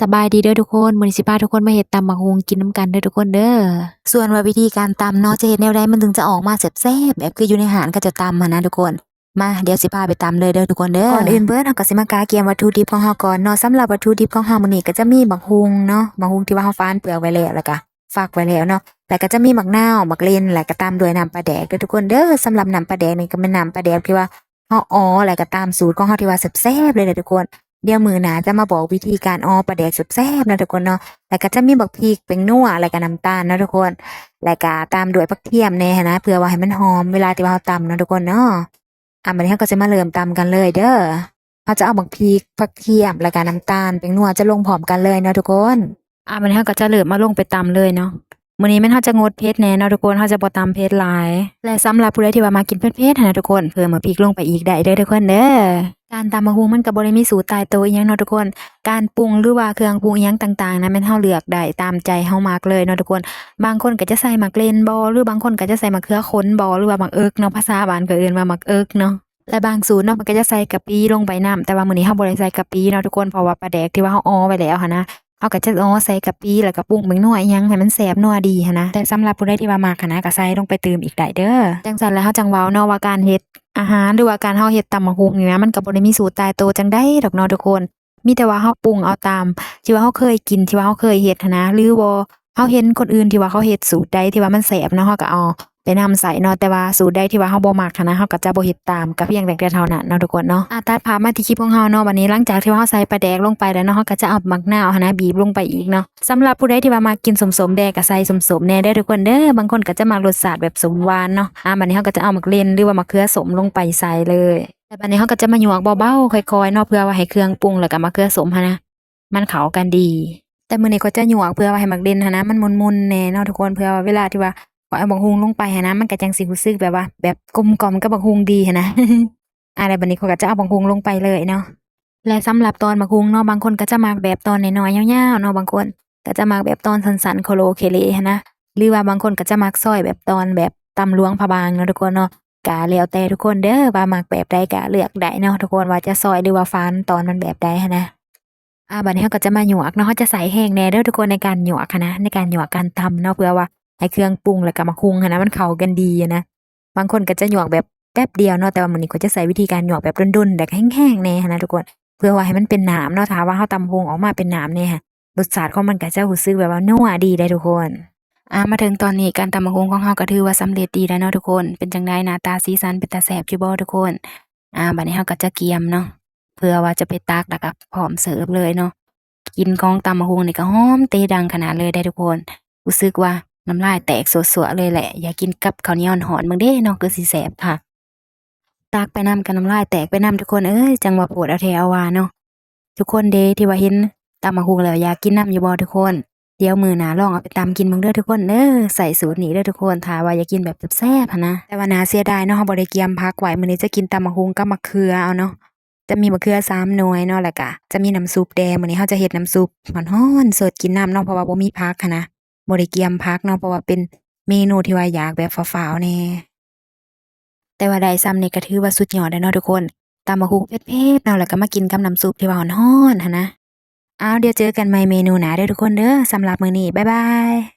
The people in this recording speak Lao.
ສະບາຍດີເດີທຸກຄົນ, ມື້ນີ້ຊິພາທຸກຄົນມາເຮັດຕຳບັກຫຸ່ງກິນນຳກັນເດີທຸກຄົນເດີ. ສ່ວນວ່າວິທີການຕຳເນາະ ຈະເຮັດແນວໃດມັນຈຶ່ງຈະອອກມາແຊບໆ ແບບຄືຢູ່ໃນຮ້ານເຂົາເຈົ້າຕຳຫັ້ນນະທຸກຄົນ. ມາ ດຽວຊິພາໄປຕຳເລີຍເດີທຸກຄົນເດີ. ກ່ອນອື່ນເບີດ ເຮົາກໍຊິມາກະກຽມວັດຖຸດິບຂອງເຮົາກ່ອນເນາະ. ສຳລັບວັດຖຸດິບຂອງເຮົາມື້ນີ້ກໍຈະມີບັກຫຸ່ງເນາະ, ບັກຫຸ່ງທີ່ວ່າເຮົາຝານເປືອກໄວ້ແລ້ວ ແລ້ວກະຟັກໄວ້ແລ້ວເນາະ, ແລ້ວກໍຈະມີບັກນາວ, ບັກເລັ່ນ ແລ້ວກໍຕາມດ້ວຍນ້ຳປາແດກເດີທຸກຄົນເດີ. ສຳລັບນ້ຳປາແດກນີ້ກໍແມ່ນນ້ຳປາແດກທີ່ວ່າ ເຮົາອໍ ແລ້ວກໍຕາມສູດຂອງເຮົາທີ່ວ່າແຊບໆເລີຍນະທຸກຄົນ. ດຽວມື້ໜ້າຈະມາບອກວິທີການອໍປາແດກແຊບໆນະທຸກຄົນເນາະ. ແລ້ວກໍຈະມີບັກພິກ, ແປ້ງນົວ ແລ້ວກໍນ້ຳຕານເນາະທຸກຄົນ, ແລ້ວກໍຕາມດ້ວຍຜັກທຽມແດ່ຫັ້ນນະ ເພື່ອວ່າໃຫ້ມັນຫອມເວລາທີ່ວ່າເຮົາຕຳເນາະທຸກຄົນເນາະ. ອາ ບັດນີ້ເຮົາກໍຈະມາເລີ່ມຕຳກັນເລີຍເດີ. ເຮົາຈະເອົາບັກພິກ, ຜັກທຽມ ແລ້ວກໍນ້ຳຕານ, ແປ້ງນົວ ຈະລົງພ້ອມກັນເລີຍເນາະທຸກຄົນ. ອາ ບັດນີ້ເຮົາກໍຈະເລີ່ມເອົາລົງໄປຕຳເລີຍເນາະ. ມື້ນີ້ແມ່ນເຮົາຈະງົດເຜັດແດ່ເນາະທຸກຄົນ, ເຮົາຈະບໍ່ຕຳເຜັດຫຼາຍ. ແລະ ສຳລັບຜູ້ໃດທີ່ວ່າມັກກິນເຜັດໆຫັ້ນນະທຸກຄົນ, ເພີ່ມໝາກພິກລົງໄປອີກໄດ້ເດີທຸກຄົນເດີ. ການຕຳບັກຫຸ່ງມັນກໍບໍ່ໄດ້ມີສູດຕາຍໂຕອີ່ຫຍັງເນາະທຸກຄົນ. ການປຸງ ຫຼືວ່າເຄື່ອງປຸງອີ່ຫຍັງຕ່າງໆນະ ແມ່ນເຮົາເລືອກໄດ້ຕາມໃຈເຮົາມັກເລີຍເນາະທຸກຄົນ. ບາງຄົນກໍຈະໃສ່ໝາກເລັ່ນບໍ ຫຼືບາງຄົນກໍຈະໃສ່ໝາກເຂືອຂົນບໍ ຫຼືວ່າໝາກເອິກເນາະ, ພາສາບ້ານກໍເອີ້ນວ່າໝາກເອິກເນາະ. ແລະ ບາງສູດເນາະ ເພິ່ນກໍຈະໃສ່ກະປິລົງໄປນຳ, ແຕ່ວ່າມື້ນີ້ເຮົາບໍ່ໄດ້ໃສ່ກະປິເນາະທຸກຄົນ, ເພາະວ່າປາແດກທີ່ວ່າເຮົາອໍໄວ້ແລ້ວຫັ້ນນະ ເຮົາກໍຈະອໍໃສ່ກະປິ ແລ້ວກໍປຸງແປ້ງນົວອີ່ຫຍັງໃຫ້ມັນແຊບນົວດີຫັ້ນນະ. ແຕ່ສຳລັບຜູ້ໃດທີ່ວ່າມັກຫັ້ນນະ ກໍໃສ່ລົງໄປຕື່ມອີກໄດ້ເດີ. ຈັ່ງຊັ້ນແລ້ວເຮົາຈັ່ງເວົ້າເນາະວ່າ ການເຮັດອາຫານ ຫຼືວ່າການເຮົາເຮັດຕຳບັກຫຸ່ງນີ້ນະ ມັນກໍບໍ່ໄດ້ມີສູດຕາຍໂຕຈັ່ງໃດດອກເນາະທຸກຄົນ. ມີແຕ່ວ່າເຮົາປຸງເອົາຕາມທີ່ວ່າເຮົາເຄີຍກິນ ທີ່ວ່າເຮົາເຄີຍເຮັດຫັ້ນນະ ຫຼືບໍ່ ເຮົາເຫັນຄົນອື່ນທີ່ວ່າເຂົາເຮັດສູດໃດທີ່ວ່າມັນແຊບເນາະ ເຮົາກໍເອົາໄປນຳໃຊ້ເນາະ. ແຕ່ວ່າສູດໃດທີ່ວ່າເຮົາບໍ່ມັກຫັ້ນນະ ເຮົາກໍຈະບໍ່ເຮັດຕາມ, ກໍພຽງແຕ່ເທົ່ານັ້ນເນາະທຸກຄົນເນາະ. ອາ ຕັດພາບມາທີ່ຄລິບຂອງເຮົາເນາະ. ບັດນີ້ຫຼັງຈາກທີ່ວ່າເຮົາໃສ່ປາແດກລົງໄປແລ້ວເນາະ ເຮົາກໍຈະເອົາໝາກນາວຫັ້ນນະ ບີບລົງໄປອີກເນາະ. ສຳລັບຜູ້ໃດທີ່ວ່າມັກກິນສົ້ມໆແດ່ ກໍໃສ່ສົ້ມໆແດ່ເດີທຸກຄົນເດີ. ບາງຄົນກໍຈະມັກລົດຊາດແບບສົ້ມຫວານເນາະ. ອາ ບັດນີ້ເຮົາກໍຈະເອົາໝາກເລັ່ນ ຫຼືວ່າໝາກເຂືອສົ້ມລົງໄປໃສ່ເລີຍ. ແລ້ວບັດນີ້ເຮົາກໍຈະມາຫຍວກເບົາໆ ຄ່ອຍໆເນາະ ເພື່ອວ່າໃຫ້ເຄື່ອງປຸງ ແລ້ວກໍໝາກເຂືອສົ້ມຫັ້ນນະ ມັນເຂົ້າກັນດີ. ແຕ່ມື້ນີ້ຂ້ອຍຈະຫຍວກເພື່ອວ່າໃຫ້ໝາກເລັ່ນຫັ້ນນະ ມັນມົນໆແດ່ເນາະທຸກຄົນ, ເພື່ອວ່າເວລາທີ່ວ່າຂ້ອຍເອົາບັກຫຸ່ງລົງໄປຫັ້ນນະ ມັນກໍຈັ່ງຊິຮູ້ສຶກແບບວ່າ ແບບກົມກ່ອມກັບບັກຫຸ່ງດີຫັ້ນນະ. ອາ ແລ້ວບັດນີ້ຂ້ອຍກໍຈະເອົາບັກຫຸ່ງລົງໄປເລີຍເນາະ. ແລະ ສຳລັບຕອນບັກຫຸ່ງເນາະ ບາງຄົນກໍຈະມັກແບບຕອນນ້ອຍໆ ຍາວໆເນາະ, ບາງຄົນກໍຈະມັກແບບຕອນສັ້ນໆ ໂຄໂລເຄເລຫັ້ນນະ, ຫຼືວ່າບາງຄົນກໍຈະມັກຊອຍແບບຕອນແບບຕຳຫຼວງພະບາງເນາະທຸກຄົນເນາະ. ກະແລ້ວແຕ່ທຸກຄົນເດີ ວ່າມັກແບບໃດກະເລືອກໄດ້ເນາະທຸກຄົນ ວ່າຈະຊອຍ ຫຼືວ່າຝານຕອນມັນແບບໃດຫັ້ນນະ. ອາ ບັດນີ້ເຮົາກໍຈະມາຫຍວກເນາະ, ເຮົາຈະໃສ່ແຮງແດ່ເດີທຸກຄົນ ໃນການຫຍວກຫັ້ນນະ, ໃນການຫຍວກການຕຳເນາະ, ເພື່ອວ່າໃຫ້ເຄື່ອງປຸງ ແລ້ວກໍໝາກຫຸ່ງຫັ້ນນະ ມັນເຂົ້າກັນດີຫັ້ນນະ. ບາງຄົນກໍຈະຫຍວກແບບແປັບດຽວເນາະ, ແຕ່ວ່າມື້ນີ້ຂ້ອຍຈະໃຊ້ວິທີການຫຍວກແບບດົນໆ ແລ້ວກໍແຮງໆແດ່ຫັ້ນນະທຸກຄົນ, ເພື່ອວ່າໃຫ້ມັນເປັນນ້ຳເນາະ. ຖ້າວ່າເຮົາຕຳບັກຫຸ່ງອອກມາເປັນນ້ຳແດ່ ລົດຊາດຂອງມັນກໍຈະຮູ້ສຶກແບບວ່ານົວດີເດ້ທຸກຄົນ. ອາ ມາເຖິງຕອນນີ້ ການຕຳບັກຫຸ່ງຂອງເຮົາກໍຖືວ່າສຳເລັດດີແລ້ວເນາະທຸກຄົນ. ເປັນຈັ່ງໃດ ໜ້າຕາສີສັນເປັນຕາແຊບຢູ່ບໍ່ທຸກຄົນ? ອາ ບັດນີ້ເຮົາກໍຈະກຽມເນາະ ເພື່ອວ່າຈະໄປຕັກ ແລ້ວກໍພ້ອມເສີບເລີຍເນາະ. ກິ່ນຂອງຕຳບັກຫຸ່ງນີ້ກໍຫອມເຕດັງຂະໜາດເລີຍເດ້ທຸກຄົນ. ຮູ້ສຶກວ່ານ້ຳລາຍແຕກສົວໆເລີຍແຫຼະ. ຢາກກິນກັບເຂົ້າໜຽວຮ້ອນໆເບິ່ງເດ້ເນາະ ຄືຊິແຊບຄັກ. ຕັກໄປນຳກໍນ້ຳລາຍແຕກໄປນຳທຸກຄົນເອີຍ, ຈັ່ງວ່າໂພດເອົາແທ້ເອົາວ່າເນາະ. ທຸກຄົນເດ້ທີ່ວ່າເຫັນຕຳບັກຫຸ່ງແລ້ວຢາກກິນນຳຢູ່ບໍ່ທຸກຄົນ? ດຽວມື້ໜ້າລອງເອົາໄປຕຳກິນເບິ່ງເດີທຸກຄົນເດີ. ໃສ່ສູດນີ້ເດີທຸກຄົນ ຖ້າວ່າຢາກກິນແບບແຊບໆຫັ້ນນະ. ແຕ່ວ່າໜ້າເສຍດາຍເນາະ ເຮົາບໍ່ໄດ້ກຽມຜັກໄວ້. ມື້ນີ້ຈະກິນຕຳບັກຫຸ່ງກັບໝາກເຂືອເອົາເນາະ. ຈະມີໝາກເຂືອສາມໜ່ວຍເນາະ, ແລ້ວກະຈະມີນ້ຳຊຸບແດ່. ມື້ນີ້ເຮົາຈະເຮັດນ້ຳຊຸບຮ້ອນໆ ສົດກິນນຳເນາະ, ເພາະວ່າບໍ່ມີຜັກຫັ້ນນະ. ບໍ່ໄດ້ກຽມຜັກເນາະ ເພາະວ່າເປັນເມນູທີ່ວ່າຢາກແບບຟ້າວໆແດ່. ແຕ່ວ່າໄດ້ຊ່ຳນີ້ກໍຖືວ່າສຸດຍອດແລ້ວເນາະທຸກຄົນ. ຕຳບັກຫຸ່ງເຜັດໆເນາະ ແລ້ວກໍມາກິນກັບນ້ຳຊຸບທີ່ວ່າຮ້ອນໆຫັ້ນນະ. ອ້າວ ດຽວເຈີກັນໃໝ່ເມນູໜ້າເດີທຸກຄົນເດີ. ສຳລັບມື້ນີ້ ບາຍບາຍ.